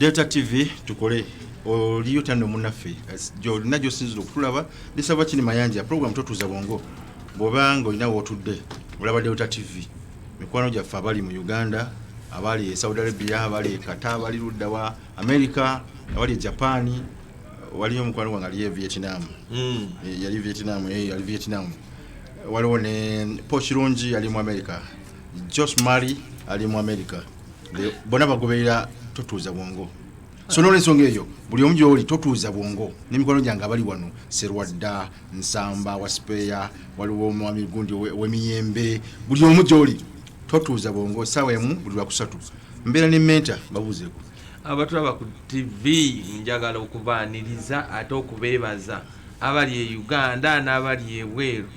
Delta TV tukole oliyo tano munnaffe gyolina gyosinzira okutulaba. Lisaba kini Mayanja, program Totuuza Bwongo. Bw'oba nga olina wootudde olaba Delta TV, mikwano gyaffe abali mu Uganda, abali e Saudi Arabia, abali e Qatar, abali ludda wa America, abali e Japan, waliyo omukwano gwange ali e Vietnam. Yali Vietnam, yali Vietnam. Waliwo ne Paul Kirungi ali mu America, Jos Mary ali mu America. Bonna bagoberera Totuuza Bwongo. So nolwensonga eyo, buli omu gyoli totuuza bwongo. N'emikwano gyange abali wano, Serwadda Nsamba wa Sipeeya, waliwo omwami gundi ow'emiyembe, buli omu gyoli totuuza bwongo. Essaawa 1 buli Lwakusatu mbeera ne mentor, babuuzeeko. Abatulaba ku TV, njagala okubaaniriza ate okubeebaza, abali e Uganda n'abali ebweru,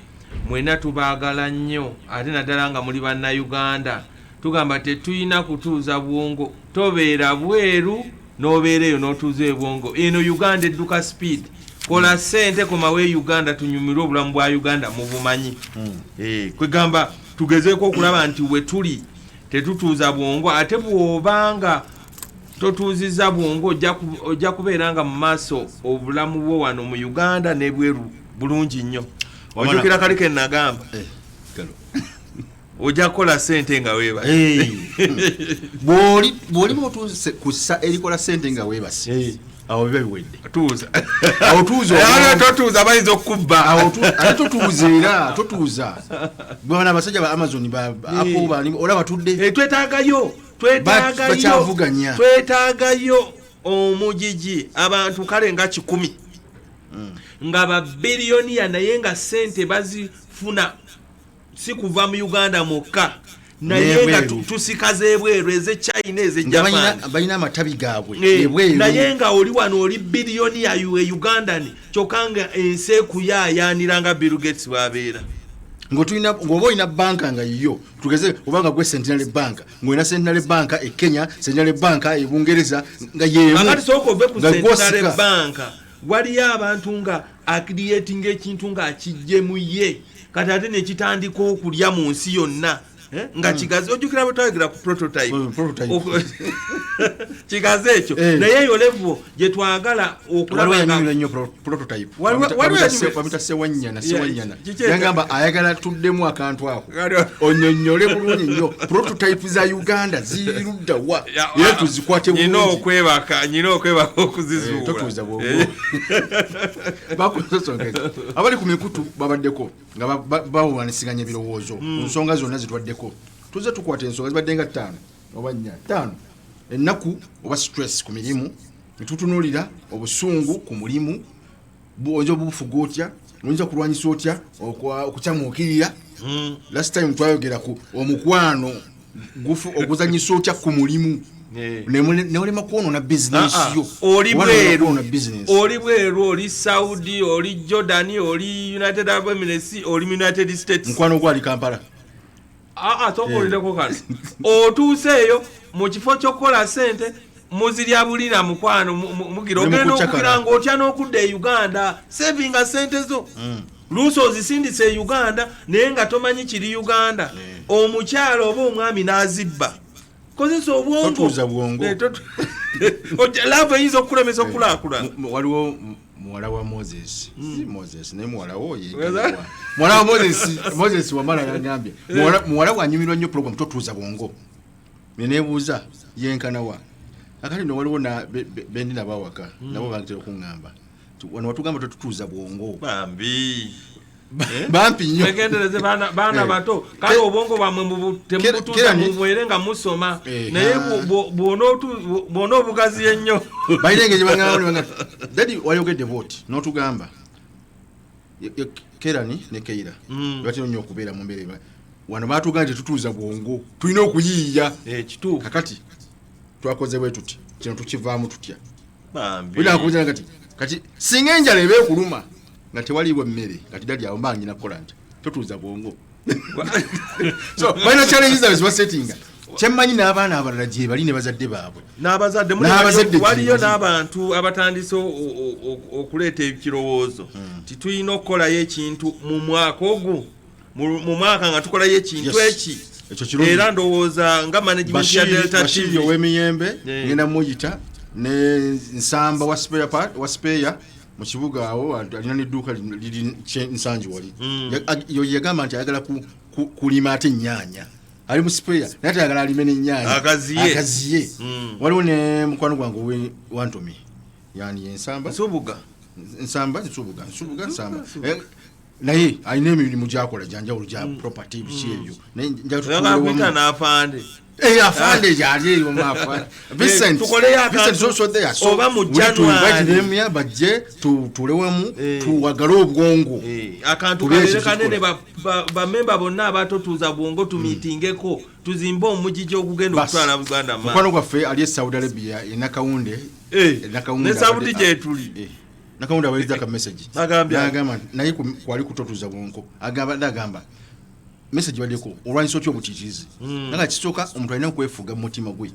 mwena tubaagala nnyo, ate naddala nga muli Bannayuganda. Tugamba tetulina kutuuza bwongo. Tobeera bweru n'obeera eyo n'otuuza ebwongo. Eno Uganda edduka speed. Kola sente, komawo e Uganda, tunyumirwe obulamu bwa Uganda mubumanyi. Kwegamba tugezeeko okulaba nti we tuli tetutuuza bwongo. Ate bw'obanga totuuziza bwongo, ojja kubeera nga mu maaso obulamu bwo wano mu Uganda n'ebweru bulungi nnyo. Ojjukira kali ke nagamba? Galo. Ojja kukola sente nga weebase. Bw'oliba otuuse ku ssa erikola sente nga weebase, awo biba biwedde. Tuuza. Awo tuuza Ate obwongo. Totuuza, bayinza okukubba. Awo ate totuuza, era totuuza bwana abasajja ba Amazon, ba Apple, bani, olaba tudde. Twetaagayo, twetaagayo. Bakyavuganya. Twetaagayo omugigi, abantu kale nga 100 nga babillionaire, naye nga sente bazifuna si kuva mu Uganda mwokka, naye nga N'ebweru. tusikaza ebweru, eze China, eze Nga Japan. balina amatabi gaabwe ebweru. Naye nga oli wano oli billionaire, you a Ugandan, kyokka nga ensi ekuyaayaanira nga Bill Gates bw'abeera. Ng'oba olina banka nga yiyo, tugeze oba nga gwe Centenary Bank, ng'olina Centenary Bank e Kenya, Centenary Bank e Bungereza, nga yeemu. Kakati sooka ove ku Nga Centenary gw'osika. Bank. Waliyo abantu nga acreatinga ekintu ng'akijje mu ye, kati ate nekitandika okulya mu nsi yonna, eh? Nga kigazi. Ojjukira bwe twayogera ku prototype? Prototype. Kigazi ekyo. Naye eyo level gye twagala Waliwo okulaba nga yanyumira nnyo prototype. Waliwo yanyumira- Bamita Sewanyana. Sewanyana Kiki ekyo? yagamba ayagala tuddemu akantu ako, Waliwo- onyonyole bulungi nnyo prototype za Uganda ziruddawa, era tuzikwate Nyina bulungi. okwebaka, nyina okwebaka okuzizuula. Totuuza bwongo. Bakozesa abali ku mikutu babaddeko nga bawanisiganya ebirowoozo ku nsonga zonna zitwaddeko. Tuzze tukwata ensonga zibadde nga ttaano oba nnya, ttaano: ennaku oba stress ku mirimu, netutunuulira obusungu ku mulimu, oyinza obufuga otya, oyinza kulwanyisa otya okukyamuukirira. Last time twayogera ku omukwano gufu oguzanyisa otya ku mulimu, nolema kwonoona bizinesi yo. Oli Oba nolema bweru. kwonoona bizinesi. Oli bweru, oli Saudi, oli Jordan, oli United Arab Emirates, oli mu United States. Mukwano gwali Kampala. Aa, sooka olindeko kano. Otuuse eyo, mu kifo ky'okukola sente muzirya bulira mukwano, mugira Ne ogenda mukucakala. okugira nga otya n'okudda e Uganda. Savinga sente zo, luusi ozisindise e Uganda, naye nga tomanyi kiri Uganda. Omukyala oba omwami n'azibba. Kozesa obwongo. Totuuza bwongo. Love eyinza okukulemesa okukulaakulana. Waliwo muwala wa Moses, si Moses, naye muwala wo ye- muwala wa Moses, Moses Wamala, yagambye muwala wanyumirwa nnyo program Totuuza Bwongo. Nenebuuza yenkanawa. Akati no waliwo bendi nabo awaka, nabo bantera okuŋŋamba nti wano watugamba totutuuza bwongo. Bambi. Bampi nnyo. Mwegendereze baana bato. Kale obwongo bwamwe temubutuuza, mubeere nga musoma. Naye bw'ona obugazi ennyo. Balina engeri gye baŋŋamba, "Daddy, wayogedde bwoti n'otugamba." Kerani ne Keira batera nnyo okubeera mu mbeera wano batugamba tetutuuza bwongo, tulina okuyiiya. Kituufu. Kakati twakoze bwe tuti, kino tukivaamu tutya? Bambi. Olina kati singa enjala eba ekuluma nga tewaliwo emmere, kati daddy, awo mba nyina kukola nti totuuza bwongo. So balina challenges zaabwe zibasetinga. Kyemmanyi n'abaana abalala gye bali ne bazadde baabwe. N'abazadde N'abazadde gye waliyo bali. N'abantu abatandise okuleeta ekirowoozo nti tulina okukolayo ekintu mu mwaka ogwo, mu mwaka nga tukolayo ekintu eki. Ekyo kirungi. Era ndowooza nga management ya Delta Bashiri TV ow'emiyembe, ngenda muyita. Ne Nsamba wa spare part, wa spare mu kibuga awo, alina n'edduuka liri Nsangi wali. Yo yagamba nti ayagala kulima ate ennyaanya. Ali mu spare naye ate ayagala alime n'ennyaanya. Agaziye. Agaziye. Waliwo ne mukwano gwange Wantomi, yani Ensamba. Nsubuga. Nsamba, Nsubuga, Nsubuga, Nsamba. Naye alina emirimu gyakola gyanjawulo gya property, biki ebyo, naye njagala Oyagala tutuule kuyita wamu. n'afande. Eh, afande gyali eyo mu afande. Vincent, Tukoleyo akantu. Vincent is also there. So, Oba mu we need to January. invite them here, bajje tutuule wamu, tuwagale obwongo. Akantu Tubeere kabeere ekyo kanene, kikola. Bamemba bonna abatotuuza bwongo tumiitingeko, tuzimbe omugigi ogugenda Bas. okutwala Buganda mu maaso. Mukwano gwaffe ali e Saudi Arabia, e Nakawunde. E Nakawunde Ne Saudi abadde gyetuli. Nakawunde aweereza ka message. Agambye ati? N'agamba nti, naye kwali kutotuuza bwongo. Agamba message baddeko olwanyisa otya obutiitiizi. Naga kisooka omuntu alina okwefuga mu mutima gwe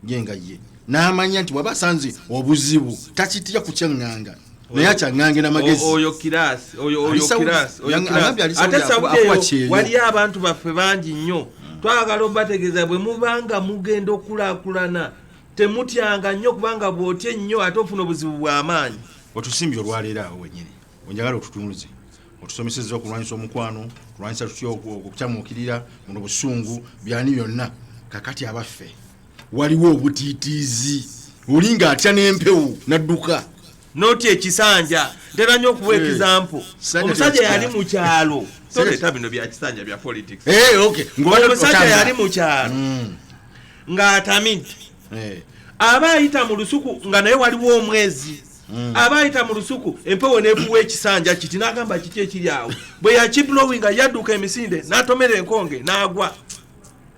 ye nga ye, n'amanya nti bw'aba asanze obuzibu takitya kukyaŋŋanga, naye akyaŋŋange n'amagezi. Oyo kirasi, oyo Ali Saudi. kirasi, oyo kirasi. Agambye ali Saudi Ate Saudi akuwa eyo kyeyo. waliyo abantu baffe bangi nnyo. Twagala obategeeza, bwe mubanga mugenda okulaakulana temutyanga nnyo, kubanga bw'otya ennyo ate ofuna obuzibu bw'amaanyi. Otusimbye olwaleero awo wenyini onjagala otutunuze, otusomesezza okulwanyisa omukwano, kulwanyisa tutya okukyamuukirira muno, busungu, byani byonna. Kakati abaffe, waliwo obutiitiizi oli ng'atya n'empewo n'adduka. Noti ekisanja ntera nnyo okuwa example. Kisanja Omusajja tekikya. yali mu kyalo, toleeta bino bya kisanja bya politics. Okay. Ng'obadde Omusajja otambula. yali mu kyalo ng'atamidde, aba ayita mu lusuku nga naye waliwo omwezi, aba ayita mu lusuku empewo nefuwa ekisanja kiti, n'agamba kiki ekiri awo? Bwe yakiblowinga yadduka emisinde n'atomera enkonge n'agwa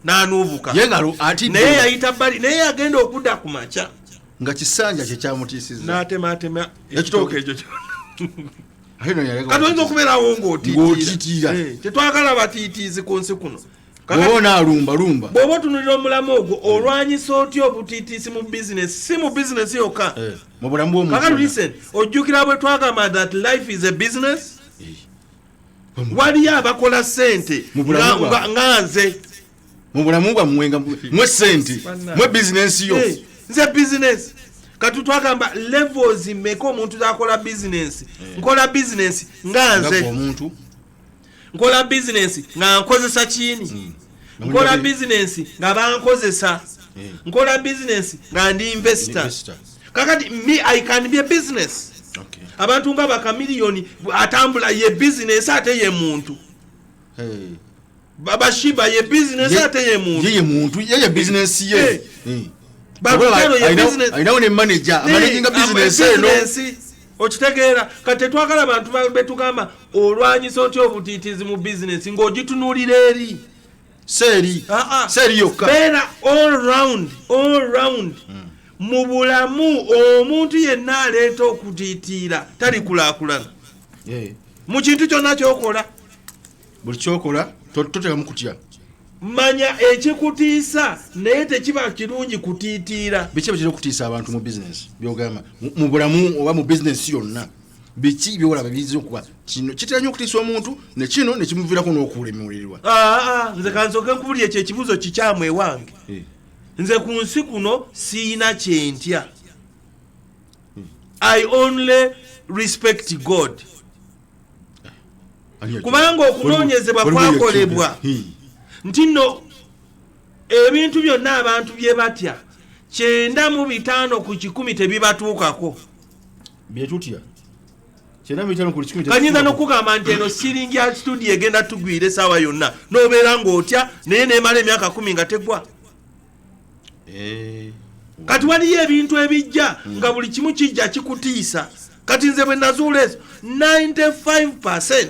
n'anuubuka. Ye nga atidde. Naye yayita bbali, naye yagenda okudda ku makya nga kisanja kyekyamutiisizza. n'atematema Ekitooke. ekitooke ekyo kyonna. Ate no yalega Kati oyinza okubeerawo Ng'otiitiira. ng'otiitiira. Tetwagala batiitiizi ku nsi kuno. Bw'oba onaalumba lumba. Bw'oba otunulira omulamu ogwo, olwanyisa otya obutiitiisi mu bizinesi? Si mu bizinesi yokka. Mu bulamu bw'omuntu Kakati wonna. listen, ojjukira bwe twagamba that life is a business? Waliyo abakola sente Mu bulamu nga nze. Mu bulamu bwammwe nga mwe sente, Bannange. mwe bizinensi yo. Nze business. Kati twagamba levels mmeka omuntu zakola business? Nkola business nga Nga nze. gwe omuntu. Nkola business nga nkozesa kiini, nkola business nga bankozesa, nkola business nga ndi investor. Investor. Kakati me, I can be a business. Abantu nga bakamiliyoni atambula ye business ate ye muntu. Hey. Bashiba ye business ate ye muntu. Ye ye muntu, ye ye bizinensi ye. Balutero ye business. Alinawo ne manager amanaginga bizinensi eno. Business. Okitegeera? Kati tetwagala bantu betugamba olwanyisa otya obutiitiizi mu bizinesi ng'ogitunuulira eri. Seeri. Ah, ah. Seeri yokka. Beera all round, all round mu bulamu. Omuntu yenna aleeta okutiitiira talikulaakulana mu kintu kyonna kyokola. Buli kyokola toteekamu kutya. Manya ekikutiisa, naye tekiba kirungi kutiitiira. Biki ebitera okutiisa abantu mu bizinesi byogamba, mu bulamu oba mu bizinesi yonna? Biki byolaba biyinza okuba kino kitera nnyo okutiisa omuntu, ne kino nekimuviirako n'okulemererwa? Aa, nze kansooke nkubulya, ekyo ekibuuzo kikyamu ewange. Nze ku nsi kuno siina kyentya. I only respect God. Kubanga okunoonyezebwa kwakolebwa. Nti nno ebintu byonna abantu bye batya, 95% tebibatuukako. Byetutya 95%. Kanyinza n'okugamba nti eno ceiling ya studio egenda tugwira essaawa yonna, n'obeera ng'otya, naye neemala emyaka 10 nga tegwa. Kati waliyo ebintu ebijja nga buli kimu kijja kikutiisa. Kati nze bwe nazuula ezo 95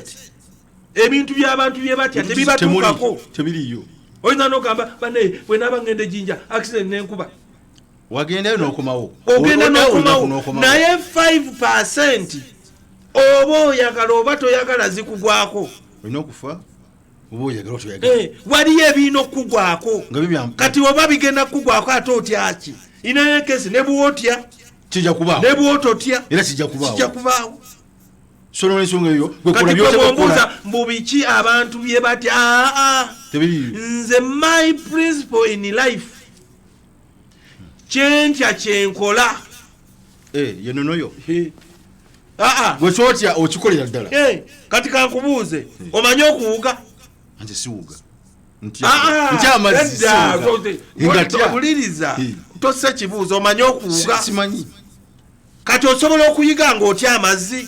ebintu by'abantu bye batya tebibatuukako. Tebiriyo. Oyinza n'ogamba bane bwe naaba ngenda ejinja, accident nenkuba. Wagendayo n'okomawo. Ogenda Oddawo olunaku n'okomawo. n'okomawo. Naye 5 oba oyagala oba toyagala zikugwako. Olina okufa oba oyagala otoyagala. Waliyo ebirina okukugwako. Nga bibya. Kati oba bigenda kukugwako, ate otyaki? Inaye kesi ne bwotya Kijja kubaawo. ne bwototya Era kijja kubaawo. Kijja kubaawo. So n'olwensonga eyo gwekola Kati by'oteekwa bwombuuza okukola. mbu biki abantu bye batya, aa, Tebiriyo. nze my principle in life, kyentya kyenkola. Eh, yenonoyo Aa. Gwe kyotya okikolera ddala. Eh, kati kankubuuze, omanyi okuwuga? Nze siwuga. Ah, ah, Ntya amazzi. edda, Siwuga. Nga tya. Wuliriza, Eh. tossa kibuuzo, omanyi okuwuga? Simanyi. Kati osobola okuyiga ng'otya amazzi?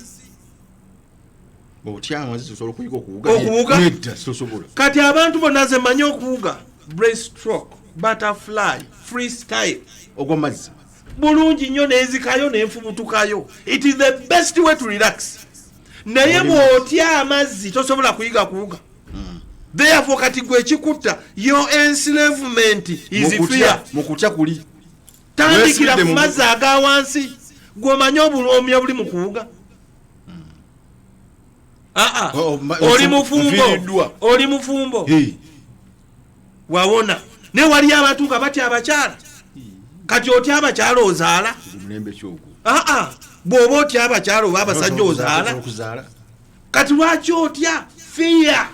Otya amazzi osobola okuyiga okuwuga? Okuwuga? Nedda, tosobola. Kati abantu bonna ze mmanyi okuwuga breaststroke, butterfly, freestyle. Ogwa mazzi. Bulungi nnyo, nenzikayo nenfubutukayo. It is the best way to relax. Naye Oli- bw'otya amazzi tosobola kuyiga kuwuga. Therefore kati gwe ekikutta, your enslavement is fear. Mukutya kuli. Tandikira Weesibidde ku mu- mazzi aga wansi, gw'omanyi obulwomya buli mu kuwuga. Aa, Oh, oli mufumbo? Nfiiriddwa. Oli mufumbo? Hey. Wawona, naye waliyo abantu nga batya abakyala. Kati otya abakyala ozaala? Omulembe kyogwo. Aa, bw'oba otya abakyala oba abasajja ozaala? Okuzaala. Kati lwaki otya fear?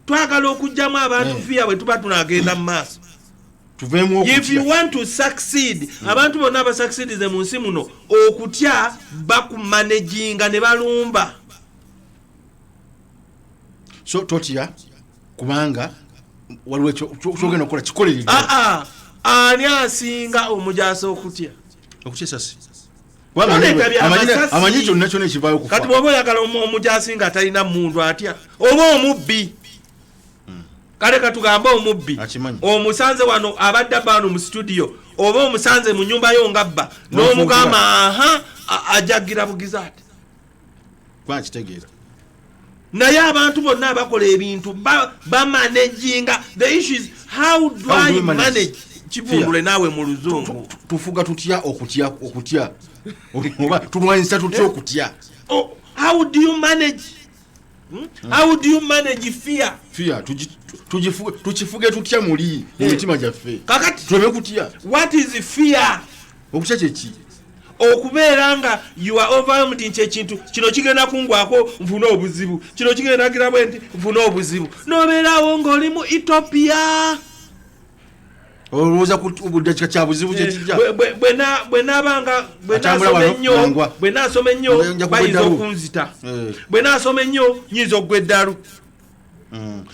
Twagala okugyamu abantu fear bwe tuba tunagenda mu maaso. Tuveemu If you okutya. want to succeed, abantu bonna abasucceedize mu nsi muno, okutya bakumanaginga ne balumba. So totya kubanga waliwo kyogenda okukola kikolerere. Aa, ani asinga omujasa okutya? Okutya esasi. Toleeta bya masasi. Amanyi kyonna kyonna ekivaayo Kati kufa. bw'oba oyagala omujasi nga talina mundu atya, oba omubbi, kale katugambe omubbi. Akimanyi. Omusanze wano abadde abba wano mu studio, oba omusanze mu nyumba yo nga bba, N'omufuukira. n'omugamba aha, ajagira bugiza ati. Kuba nkitegeera. Naye abantu bonna abakola ebintu bamanaginga. The issue is how do How do I we manage? manage? Kivundule naawe mu luzungu. Tufuga tutya okutya? Okutya, oba tulwanyisa tutya okutya? Oh, how do you manage? How do you manage fear? Fear, tukifuge tutya muli mu mitima gyaffe? Kakati tuleme kutya. What is fear? Okutya kyeki? Okubeera nga you are overwhelmed nti ekintu kino kigenda kungwako nfune obuzibu, kino kigenda gira bwe nti nfune obuzibu, nobeerawo ng'oli mu Ethiopia. Olowooza ku budakika kya buzibu kyekijja. Bwe naabanga bwe Atambula naasoma wano, ennyo, nangwa. bwe naasoma ennyo Nja kugwa bayinza eddalu. okunzita. Eh. Bwe naasoma ennyo nyinza okugwa eddalu.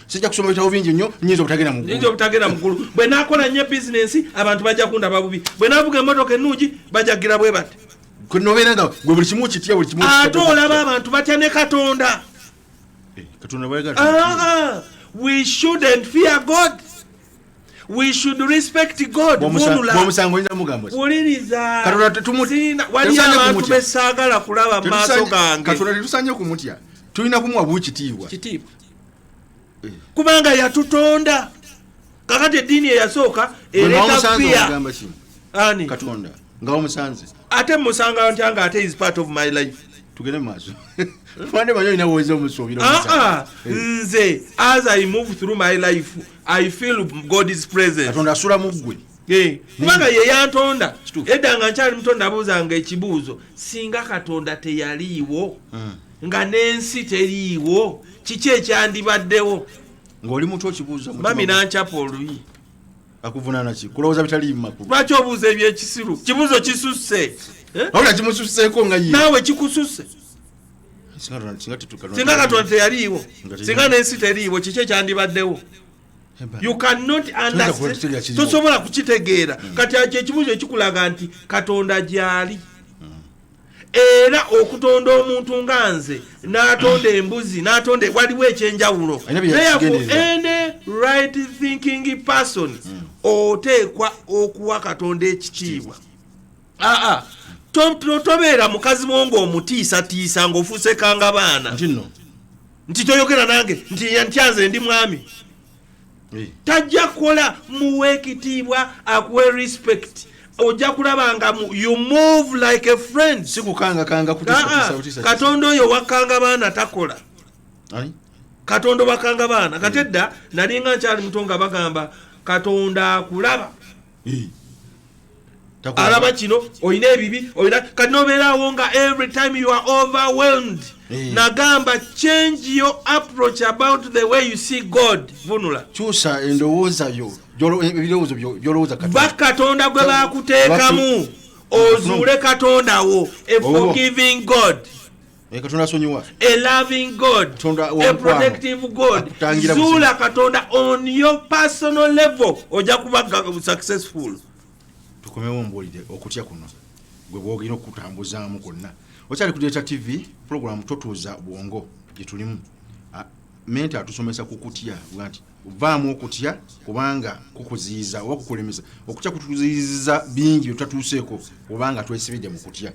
Sijja kusoma bitabo bingi nnyo, nyinza obutagenda mu Nyinza ggulu. obutagenda mu ggulu. Bwe naakola nnyo bizinensi abantu bajja kundaba bubi. Bwe naavuga emmotoka ennungi bajja kugira bwe bati. Kwe nobeera nga gwe buli kimu kitya, buli kimu kitya. Ate olaba abantu batya ne Katonda. Eh, Katonda bwayagala. Ah, we shouldn't fear God, we should respect God. Vunula. Bwomusango oyinza mugamba ki? Wuliriza. Katonda Waliyo tetusaanye abantu kumutya. besaagala kulaba mu maaso gange. Katonda tetusaanye kumutya, tulina kumuwa bukitiibwa. Kitiibwa, kubanga yatutonda. Kakati eddiini eyasooka ereeta Wamusanze fear. omugamba ki? Ani? Katonda nga wamusanze. Ate musanga ntya nga ate is part of my life? Tugende mu maaso. Fande manyi olina woyinza omusuubira Ah, omusango. ah, nze as I move through my life I feel God's presence. Katonda asula mu ggwe. Eh, kubanga ye yantonda. Kituufu. Edda nga nkyali muto nabuuzanga ekibuuzo, singa Katonda teyaliiwo, nga n'ensi teriiwo, kiki ekyandibaddewo? Ng'oli muto okibuuza mutima Mami gwo. nankyapa oluyi. Akuvunaana ki? Kulowooza bitaliimu makulu. Lwaki obuuza ebyekisiru? Kibuuzo kisusse. Eh? Wabula kimususseeko nga ye. Naawe kikususse. Singa Singa Katonda teyaliiwo, Nga teyaliiwo. singa n'ensi teriiwo, kiki ekyandibaddewo? You cannot kutegeera understand, kiriwo. tosobola kukitegeera. Kati ekyo ekibuuzo ekikulaga nti Katonda gyali, era okutonda omuntu nga nze n'atonda embuzi n'atonda, waliwo ekyenjawulo. Alina bye Therefore, yakigenderera. any right thinking person oteekwa okuwa Katonda ekitiibwa. Aa, tobeera mukazi wo ng'omutiisatiisa ng'ofuuse kanga baana. Nti nno. Nti toyogera nange, nti ntyanze ndi mwami. Tajja kukola. Muwe ekitiibwa, akuwe respect, ojja kulaba nga you move like a friend. Si kukangakanga. Aa, Kutiisa. Katonda oyo wakanga baana takola. Katonda wakanga baana. Kati edda nalinga nkyali muto nga bagamba Katonda akulaba, alaba kino, olina ebibi, olina. Kati nobeerawo nga every time you are overwhelmed. Nagamba, change your approach about the way you see God. Vunula. Kyusa endowooza yo, ebirowoozo byolowooza Katonda. Bakatonda gwe bakuteekamu. Ozuule Katonda wo, a Owo. forgiving God, Eh, Katonda asonyiwa. a loving God, Katonda a w'omukwano. protective God. Akutangira Zuula Katonda on your personal level, ojja kuba successful. Tukomewo mbuulire okutya kuno gwe bwogenda okutambuzaamu kwonna. Okyali ku Delta TV, program Totuuza Bwongo gye tulimu. Mentor atusomesa ku kutya, bwa nti vaamu okutya kubanga kukuziyiza oba kukulemesa. Okutya kutuziyiza bingi bye tutatuuseeko kubanga twesibidde mu kutya.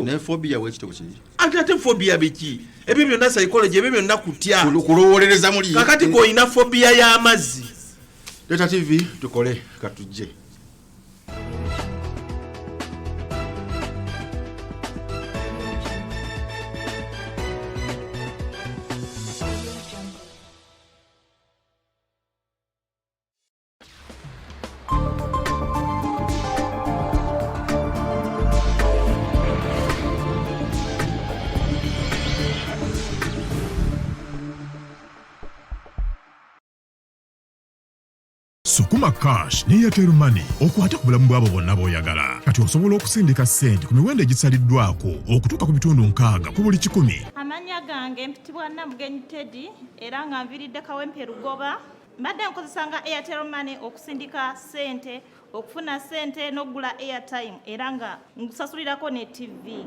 Naye phobia bwekityo kiri. Ate phobia biki ebyo byonna? Psychology, ebyo byonna kutya. Kulowolereza muli. Kakati gweolina phobia y'amazzi. Delta TV, tukole katujje. Sukuma Cash ne Airtel Money okwate ku bulamu bwabo bonna b'oyagala. Kati osobola okusindika ssente ku miwendo egisaliddwako okutuuka ku bitundu 60 ku buli 100. Amannya gange mpitibwa Namugenyi Teddy, era nga nviiridde Kawempe Lugoba. Mbadde nkozesanga Airtel Money okusindika ssente, okufuna ssente n'okugula airtime, era nga nkusasulirako ne TV.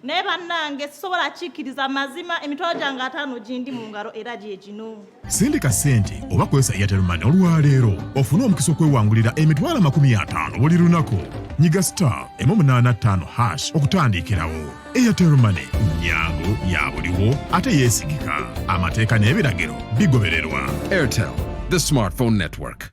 Naye bannange, sisobola kikkiriza mazima, emitwalo gyange 50 gindi mu ngalo, era gye gino. Sindika ssente oba kozesa Airtel Money olwaleero ofune omukisa okwewangulira emitwalo 50 buli lunaku. Nyiga star 185 hash okutandikirawo. Airtel Money nyangu, ya buliwo ate yeesigika. Amateeka n'ebiragiro bigobererwa. Airtel, the smartphone network.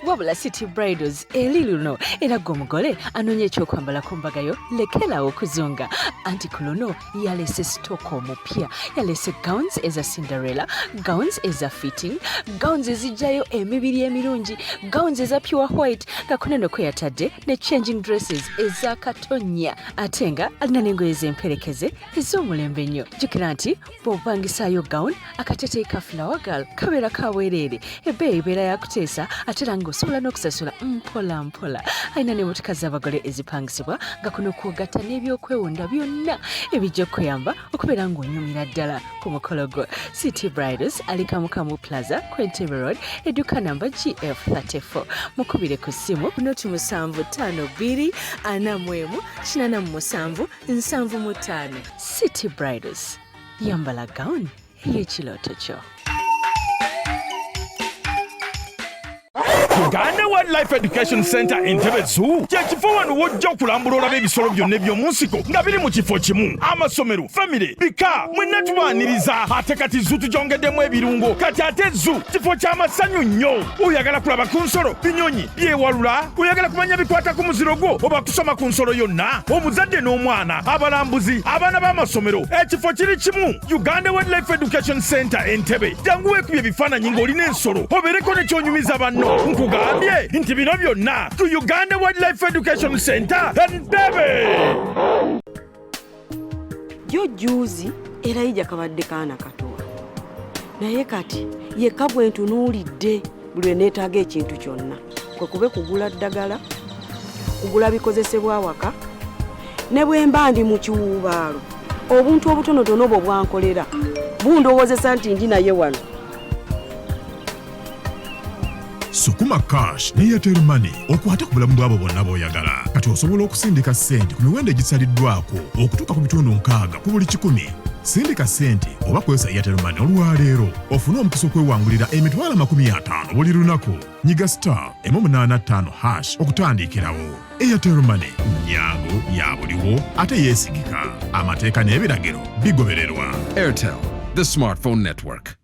Wabula City Bridals eri luno, era gwe omugole anoonya ekyokwambala ku mbaga yo, lekerawo okuzunga, anti ku luno yalese stock omupya. Yalese gowns eza Cinderella, gowns eza fitting, gowns ezijjayo emibiri emirungi, gowns eza pure white, nga kuneno kwe yatadde ne changing dresses eza katonya, ate nga alina n'engoye z'emperekeze ez'omulembe ennyo. Jjukira nti bw'opangisaayo gown, akateteeyi ka flower girl kabeera kabwereere. Ebbeeyi ebeera yakuteesa, ate era ng'osobola n'okusasula mpola mpola. Alina n'emmotoka z'abagole ezipangisibwa, nga kuno kwogatta n'ebyokwewunda byonna ebijja okukuyamba okubeera ng'onyumira ddala ku mukolo gwo. City Bridals ali Kamukamu Plaza ku Entebbe Road, edduka namba GF 34. Mukubire ku ssimu 0752 41 87 75. City Bridals, yambala gown ey'ekirooto kyo. Uganda Wildlife Education Center Entebbe Zoo kye kifo wano wojja okulambula olaba ebisolo byonna eby'omu nsiko nga biri mu kifo kimu. Amasomero, famire, bika, mwenna tubaaniriza. Ate kati zoo tugyongeddemu ebirungo. Kati ate zoo kifo ky'amasanyu nnyo. Oyagala kulaba ku nsolo, binyonyi byewalula, oyagala kumanya bikwata ku muziro gwo oba kusoma ku nsolo yonna, omuzadde n'omwana, abalambuzi, abaana b'amasomero, ekifo kiri kimu, Uganda Wildlife Education Center Entebbe. Jangu weekubye ebifaananyi ng'olina ensolo, obeereko ne kyonyumiza banno. Nkugambye nti bino byonna ku Uganda Wildlife Education Center Entebbe. Jo juzi Erayija kabadde kaana katoa, naye kati yekka bwe ntunuulidde buli lwe neetaaga ekintu kyonna, kwe kube kugula ddagala, kugula bikozesebwa awaka, ne bwe mba ndi mu kiwuubaalo, obuntu obutonotono obwo bwankolera bundowoozesa nti ndi naye wano. Sukuma Cash ne Airtel Money okwate ku bulamu bwabo bonna b'oyagala. Kati osobola okusindika ssente ku miwendo egisaliddwako okutuuka ku bitundu 60 ku buli 100. Sindika ssente oba kozesa Airtel Money olwaleero ofune omukisa okwewangulira emitwalo 50 buli lunaku. Nyiga star 185 hash okutandikirawo. Airtel Money nyangu, ya buliwo ate yeesigika. Amateeka n'ebiragiro bigobererwa. Airtel, the smartphone network.